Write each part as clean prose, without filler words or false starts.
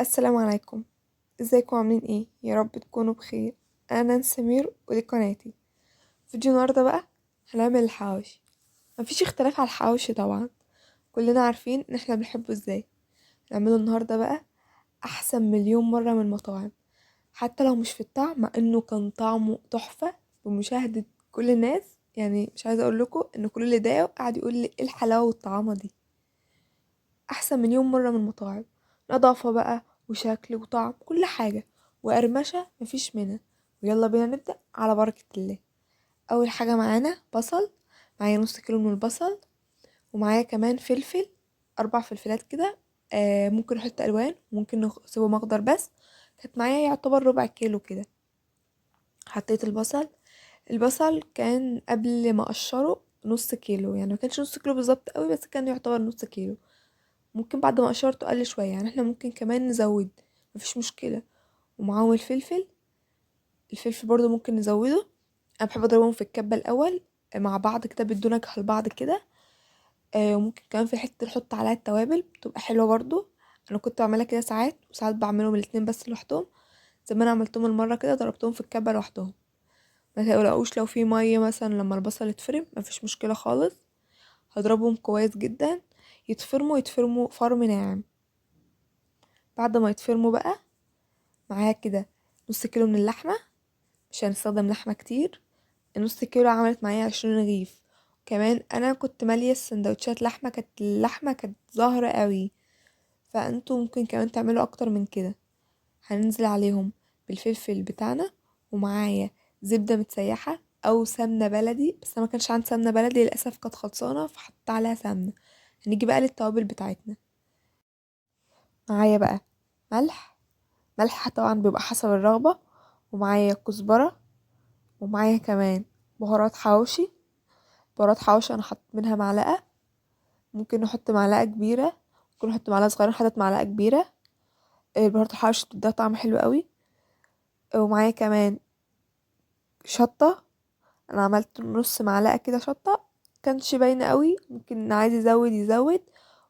السلام عليكم، ازيكم عاملين ايه؟ يا رب تكونوا بخير. انا نانسي سمير ودي قناتي. فيديو النهارده بقى هنعمل الحواوشي. مفيش اختلاف على الحواوشي طبعا، كلنا عارفين ان احنا بنحبه ازاي. نعمله النهارده بقى احسن مليون مرة من المطاعم، حتى لو مش في الطعم، مع انه كان طعمه تحفة بمشاهدة كل الناس. مش عايزه اقول لكم ان كل اللي ضاقه قعد يقول لي ايه الحلاوة والطعامه دي، احسن مليون مرة من المطاعم. نظافة بقى وشكل وطعم كل حاجة، وقرمشه مفيش منها. ويلا بينا نبدا على بركة الله. اول حاجة معانا بصل، معايا نص كيلو من البصل، ومعايا كمان فلفل، 4 فلفلات كده، ممكن نحط الوان ممكن نسيبهم اخضر، بس كانت معايا يعتبر ربع كيلو كده. حطيت البصل، البصل كان قبل ما اقشره نص كيلو، يعني ما كانش نص كيلو بالظبط قوي، بس كان يعتبر نص كيلو. ممكن بعد ما قشرته قل شوية، احنا ممكن كمان نزود مفيش مشكلة. ومعاهم الفلفل، الفلفل برضو ممكن نزوده. انا بحب اضربهم في الكبه الاول مع بعض كده، بيدوا نكهة لبعض كده. وممكن كمان في حتة نحط عليها التوابل، بتبقى حلوة برضو. انا كنت بعملها كده ساعات، وساعات بعملهم الاتنين بس لوحدهم، زي ما انا عملتهم المرة كده، ضربتهم في الكبه لوحدهم. ما تقلقوش لو في مية مثلا لما البصل يتفرم، مفيش مشكلة خالص. هضربهم كويس جدا، يتفرموا فرم ناعم. بعد ما يتفرموا بقى معايا كده نص كيلو من اللحمة، مش هنستخدم لحمه كتير. النص كيلو عملت معايا 20 رغيف. كمان انا كنت ماليه السندوتشات لحمه، كانت اللحمة كانت ظاهره قوي، فانتوا ممكن كمان تعملوا اكتر من كده. هننزل عليهم بالفلفل بتاعنا، ومعايا زبدة متسيحه او سمنه بلدي، بس انا ما كانش عندي سمنه بلدي للاسف، كانت خلصانه، فحطيت عليها سمنه. هنيجي بقى للتوابل بتاعتنا. معايا بقى ملح، ملح طبعا بيبقى حسب الرغبة، ومعايا كزبره، ومعايا كمان بهارات حواوشي. بهارات حواوشي انا حطيت منها معلقه، ممكن نحط معلقه كبيرة، ممكن نحط معلقه صغيرة، حطيت معلقه كبيرة. بهارات الحواوشي بتديها طعم حلو قوي. ومعايا كمان شطه، انا عملت نص معلقه كده شطه، كانش باينة قوي، ممكن عايز يزود يزود.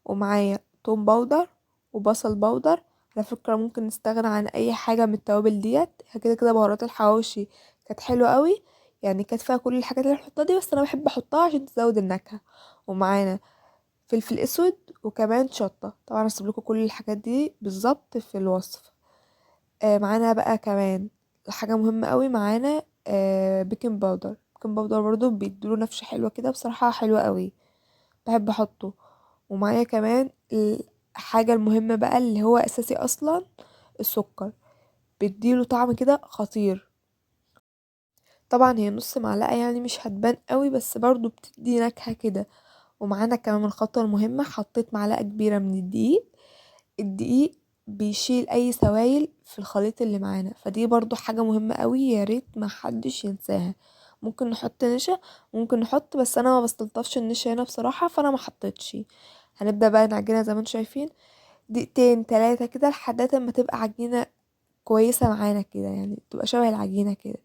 ومعايا توم powder وبصل powder. على فكرة ممكن نستغنى عن اي حاجة من التوابل ديت، كده كده بهارات الحواوشي كانت حلوة قوي، كانت فيها كل الحاجات اللي بنحطها دي، بس انا بحب احطها عشان تزود النكهة. ومعانا فلفل اسود وكمان شطه، طبعا هسيب لكم كل الحاجات دي بالظبط في الوصف. معانا بقى كمان حاجة مهمة قوي، معانا، baking powder. baking powder برضو بيديله نفشه حلوة كده، بصراحة حلوة قوي، بحب احطه. ومعايا كمان الحاجة المهمة بقى اللي هو اساسي اصلا، السكر، بيديله طعم كده خطير. طبعا هي نص معلقه مش هتبان قوي، بس برضو بتدي نكهة كده. ومعانا كمان الخطوة المهمة، حطيت معلقه كبيرة من الدقيق. الدقيق بيشيل اي سوائل في الخليط اللي معانا، فدي برضو حاجة مهمة قوي، يا ريت ما حدش ينساها. ممكن نحط نشا، ممكن نحط، بس انا ما بستلطفش النشا هنا بصراحة، فانا ما حطيتش. هنبدا بقى نعجنها زي ما انتم شايفين، دقيقتين تلاتة كده لحد ما تبقى عجينه كويسة معانا كده، تبقى شبه العجينة كده،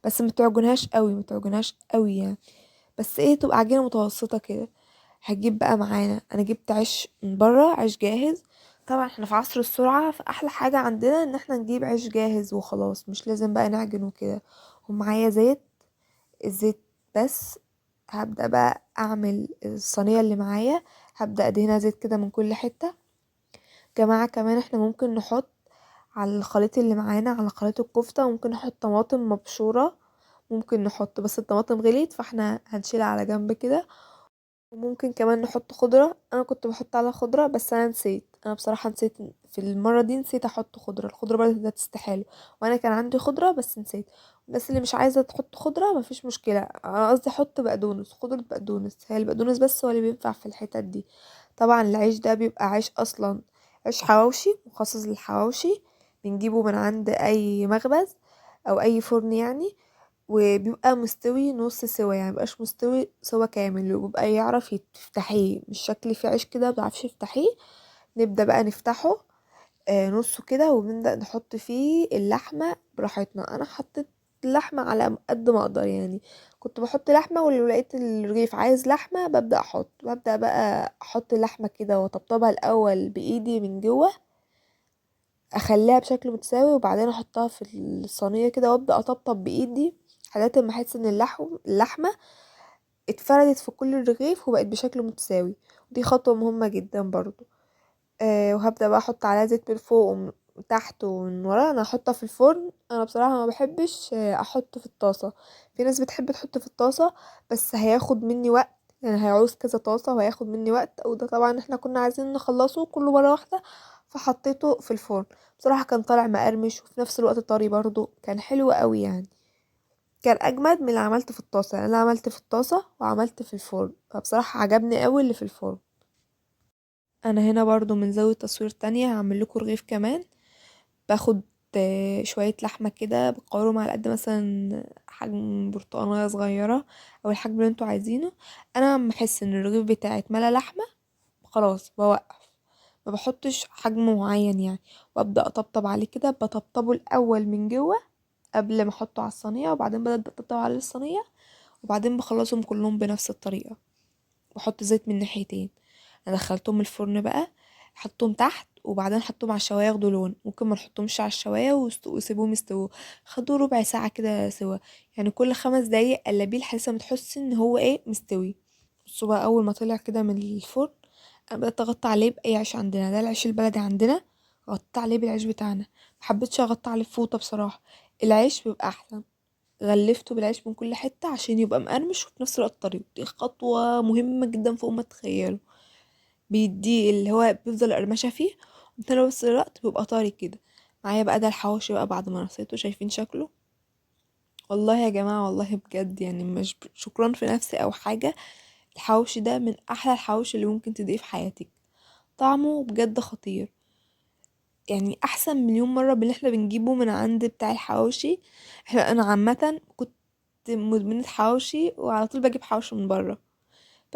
بس ما تعجنهاش قوي، ما تعجنهاش قوي يعني، بس تبقى عجينه متوسطه كده. هجيب بقى معانا، انا جبت عيش من بره، عيش جاهز. طبعا احنا في عصر السرعة، فاحلى حاجة عندنا ان احنا نجيب عيش جاهز وخلاص، مش لازم بقى نعجن وكده. ومعايا زيت، الزيت بس. هبدا بقى اعمل الصينية اللي معايا، هبدا ادهنها زيت كده من كل حتة. جماعة كمان احنا ممكن نحط على الخليط اللي معانا، على خليط الكفتة، ممكن نحط طماطم مبشوره، ممكن نحط، بس الطماطم غليت فاحنا هنشيلها على جنب كده. وممكن كمان نحط خضرة، انا كنت بحط على خضرة بس انا نسيت، انا بصراحة نسيت في المرة دي، نسيت احط خضرة. الخضرة برضه ده تستحاله، وانا كان عندي خضرة بس نسيت. بس اللي مش عايزة تحط خضرة مفيش مشكلة، انا قصدي احط بقدونس، خضرة بقدونس، هي البقدونس بس هو اللي بينفع في الحتت دي. طبعا العيش ده بيبقى عيش اصلا، عيش حواوشي مخصص للحواوشي، بنجيبه من عند اي مخبز او اي فرن وبيبقى مستوي نص سوا، مبيبقاش مستوي سوا كامل، وبيبقى يعرف تفتحيه، مش شكل فيه عيش كده مبتعرفش تفتحيه. نبدأ بقى نفتحه، نصه كده، وبنبدأ نحط فيه اللحمة براحتنا. أنا حطيت اللحمة على قد ما أقدر، كنت بحط لحمة، ولو لقيت الرغيف عايز لحمة ببدأ أحط، ببدأ بقى أحط اللحمة كده وأطبطبها الأول بإيدي من جوه اخليها بشكل متساوي، وبعدين احطها في الصينية كده وابدا اطبطب بايدي لحد ما احس ان اللحمة اتفردت في كل الرغيف وبقت بشكل متساوي. ودي خطوة مهمة جدا برضو. وهبدا بقى احط عليها زيت من فوق ومن تحت ومن ورا. انا هحطها في الفرن. انا بصراحة ما بحبش احط في الطاسه، في ناس بتحب تحط في الطاسه، بس هياخد مني وقت، يعني هيعوز كذا طاسه وهياخد مني وقت، وده طبعا احنا كنا عايزين نخلصه كله مرة واحدة، فحطيته في الفرن. بصراحة كان طالع مقرمش وفي نفس الوقت طري برضو، كان حلو قوي يعني، كان اجمد من اللي عملته في الطاسه. يعني انا عملت في الطاسه وعملت في الفرن، فبصراحة عجبني قوي اللي في الفرن. انا هنا برضو من زاوية تصوير تانية هعمل لكم رغيف كمان. باخد شوية لحمه كده بقوارهم على قد مثلا حجم برتقانه صغيرة او الحجم اللي انتوا عايزينه. انا لما احس ان الرغيف بتاعي اتملى لحمه خلاص بوقف، ما بحطش حجم معين يعني، وابدا اطبطب عليه كده. بطبطبه الاول من جوه قبل ما احطه على الصينية، وبعدين ببدا اطبطب على الصينية، وبعدين بخلصهم كلهم بنفس الطريقة. بحط زيت من ناحيتين. انا دخلتهم الفرن بقى، حطهم تحت وبعدين حطهم على الشوايه ياخدوا لون. ممكن ما نحطهمش على الشوايه وسيبوهم يستووا، خدوا ربع ساعة كده سوا، يعني كل 5 دقايق قلبية لحد ما تحسي ان هو مستوي. بصوا بقى اول ما طلع كده من الفرن انا بدات اغطي عليه باي عيش عندنا، ده العيش البلدي عندنا، غطيت عليه بالعيش بتاعنا. ما حبيتش اغطي عليه فوطه بصراحة، العيش بيبقى احلى. غلفته بالعيش من كل حتة عشان يبقى مقرمش وفي نفس الوقت طري. دي خطوة مهمة جدا فوق ما تتخيلوا، بيديه اللي هو بيفضل قرمشه فيه، وفي نفس الوقت بيبقى طري كده. معايا بقى ده الحواوشي بقى بعد ما رصيته، شايفين شكله؟ والله يا جماعة والله بجد يعني مش شكرا في نفسي او حاجة، الحواوشي ده من احلى الحواوشي اللي ممكن تديه في حياتك، طعمه بجد خطير، يعني احسن مليون مرة باللي احنا بنجيبه من عند بتاع الحواوشي. انا عامة كنت مدمنه حواوشي وعلى طول بجيب حواوشي من بره،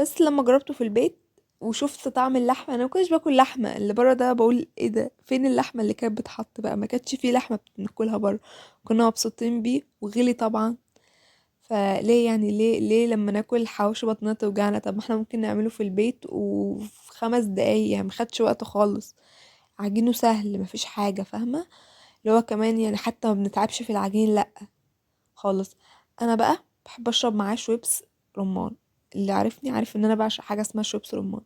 بس لما جربته في البيت وشفت طعم اللحمة، انا ما كنتش باكل لحمه اللي بره ده، بقول ايه ده، فين اللحمة اللي كانت بتحط بقى؟ ما كانتش فيه لحمه بناكلها بره، كنا مبسوطين بيه وغلي طبعا. فليه يعني، ليه لما ناكل حواوشي بطننا توجعنا؟ طب ما احنا ممكن نعمله في البيت وفي 5 دقايق، يعني ما خدش وقت خالص، عجينه سهل مفيش حاجة، فاهمه؟ اللي هو كمان يعني حتى ما بنتعبش في العجين لا خالص. انا بقى بحب اشرب معاه شويبس رمان، اللي عارفني عارف ان انا بعشق حاجة اسمها شويبس رمان،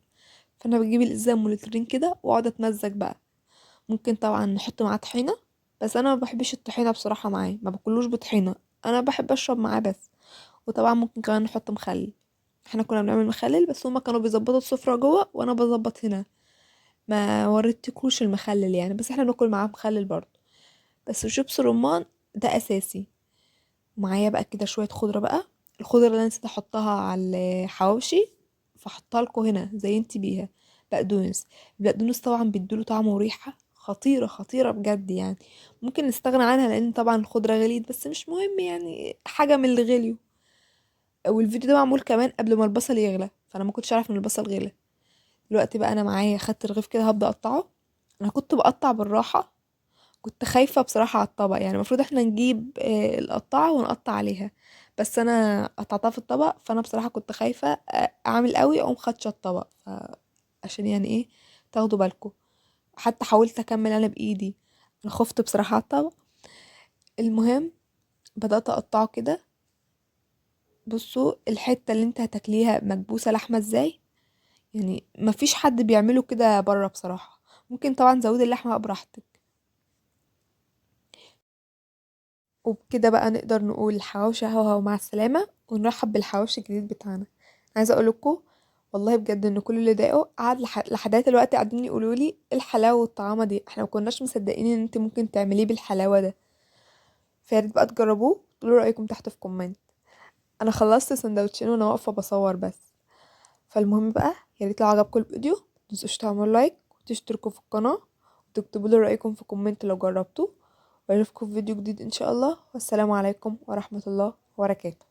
فانا بجيب الازازه ام لترين كده واقعد اتمزج بقى. ممكن طبعا نحط معاه طحينه، بس انا ما بحبش الطحينه بصراحة معاه، ما باكلوش بطحينه، انا بحب اشرب معاه بس. وطبعا ممكن كمان نحط مخلل، احنا كنا بنعمل مخلل بس هما كانوا بيظبطوا السفرة جوه وانا بظبط هنا، ما وريتكوش المخلل يعني، بس احنا بناكل معاه مخلل برضه. بس شيبس رمان ده اساسي. معايا بقى كده شوية خضرة بقى، الخضرة اللي انا نسيت احطها على الحواوشي فحطها لكم هنا زي انت بيها. بقدونس، البقدونس طبعا بيديله طعم وريحه خطيرة خطيرة بجد يعني، ممكن نستغنى عنها لان طبعا الخضرة غليت، بس مش مهم يعني، حاجة من اللي غليوا. والفيديو ده معمول كمان قبل ما البصل يغلى، فانا ما كنتش عارفه ان البصل غلى. دلوقتي بقى انا معايا خدت الرغيف كده هبدا اقطعه. انا كنت بقطع بالراحة، كنت خايفة بصراحة على الطبق، يعني المفروض احنا نجيب القطعة ونقطع عليها، بس انا قطعتها في الطبق، فانا بصراحة كنت خايفة اعمل قوي اقوم خدشه الطبق، عشان يعني ايه تاخدوا بالكم. حتى حاولت اكمل انا بايدي، انا خفت بصراحة على الطبق. المهم بدات اقطعه كده. بصوا الحتة اللي انت هتاكليها مكبوسه لحمه ازاي، يعني مفيش حد بيعمله كده بره بصراحة. ممكن طبعا زودي اللحمة بقى براحتك. وبكده بقى نقدر نقول الحواوشي اهو اهو مع السلامة، ونرحب بالحواوشي الجديد بتاعنا. عايزه اقول لكم والله بجد ان كل اللي ضاقه قعد لحد دلوقتي قاعدين يقولوا لي ايه الحلاوة والطعامه دي، احنا ما كناش مصدقين ان انت ممكن تعمليه بالحلاوه ده. فياريت بقى تجربوه، تقولوا رايكم تحت في comment. انا خلصت سندوتشين وانا واقفة بصور بس. فالمهم بقى يا ريت لو عجبكم الفيديو متنسوش تعملوا like وتشتركوا في القناة وتكتبوا لي رايكم في comment لو جربتوه، واشوفكم في فيديو جديد ان شاء الله. والسلام عليكم ورحمة الله وبركاته.